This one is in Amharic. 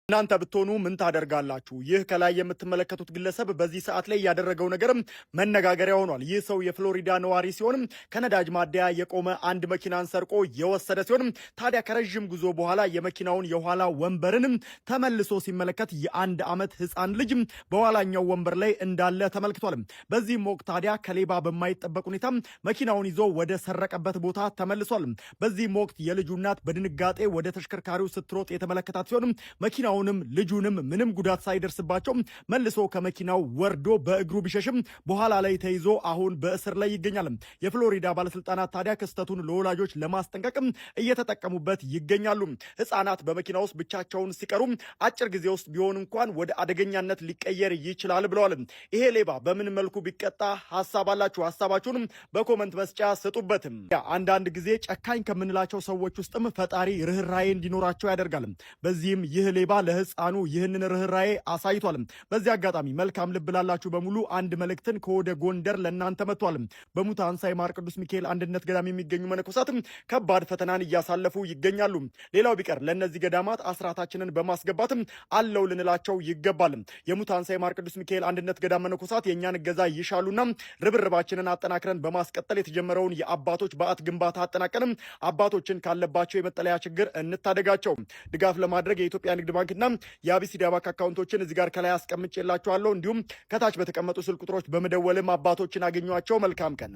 እናንተ ብትሆኑ ምን ታደርጋላችሁ? ይህ ከላይ የምትመለከቱት ግለሰብ በዚህ ሰዓት ላይ ያደረገው ነገርም መነጋገሪያ ሆኗል። ይህ ሰው የፍሎሪዳ ነዋሪ ሲሆንም ከነዳጅ ማደያ የቆመ አንድ መኪናን ሰርቆ የወሰደ ሲሆንም ታዲያ ከረዥም ጉዞ በኋላ የመኪናውን የኋላ ወንበርንም ተመልሶ ሲመለከት የ1 ዓመት ሕፃን ልጅ በኋላኛው ወንበር ላይ እንዳለ ተመልክቷል። በዚህም ወቅት ታዲያ ከሌባ በማይጠበቅ ሁኔታ መኪናውን ይዞ ወደ ሰረቀበት ቦታ ተመልሷል። በዚህም ወቅት የልጁ እናት በድንጋጤ ወደ ተሽከርካሪው ስትሮጥ የተመለከታት ሲሆንም መኪናውንም ልጁንም ምንም ጉዳት ሳይደርስባቸው መልሶ ከመኪናው ወርዶ በእግሩ ቢሸሽም በኋላ ላይ ተይዞ አሁን በእስር ላይ ይገኛል። የፍሎሪዳ ባለስልጣናት ታዲያ ክስተቱን ለወላጆች ለማስጠንቀቅም እየተጠቀሙበት ይገኛሉ። ህፃናት በመኪና ውስጥ ብቻቸውን ሲቀሩ አጭር ጊዜ ውስጥ ቢሆን እንኳን ወደ አደገኛነት ሊቀየር ይችላል ብለዋል። ይሄ ሌባ በምን መልኩ ቢቀጣ ሀሳብ አላችሁ? ሀሳባችሁንም በ comment መስጫ ስጡበትም። አንዳንድ ጊዜ ጨካኝ ከምንላቸው ሰዎች ውስጥም ፈጣሪ ርኅራዬ እንዲኖራቸው ያደርጋል። በዚህም ይህ ሌባ ለህፃኑ ይህንን ርኅራዬ አሳይቷል። በዚህ አጋጣሚ መልካም ልብ ላላችሁ በሙሉ አንድ መልእክትን ከወደ ጎንደር ለእናንተ መጥቷል። በሙታንሳ የማር ቅዱስ ሚካኤል አንድነት ገዳም የሚገኙ መነኮሳትም ከባድ ፈተናን እያሳለፉ ይገኛሉ። ሌላው ቢቀር ለእነዚህ ገዳማት አስራታችንን በማስገባትም አለው ልንላቸው ይገባል። የሙታንሳ የማር ቅዱስ ሚካኤል አንድነት ገዳም መነኮሳት የእኛን እገዛ ይሻሉና ርብርባችንን አጠናክረን በማስቀጠል የተጀመረውን የአባቶች በዓት ግንባታ አጠናቀንም አባቶችን ካለባቸው የመጠለያ ችግር እንታደጋቸው። ድጋፍ ለማድረግ የኢትዮጵያ ንግድ ባንክና የአቢሲኒያ ባንክ አካውንቶችን እዚህ ጋር ከላይ አስቀምጬላችኋለሁ። እንዲሁም ከታች በተቀመጡ ስልክ ቁጥሮች በመደወልም አባቶችን አገኟቸው። መልካም ቀን።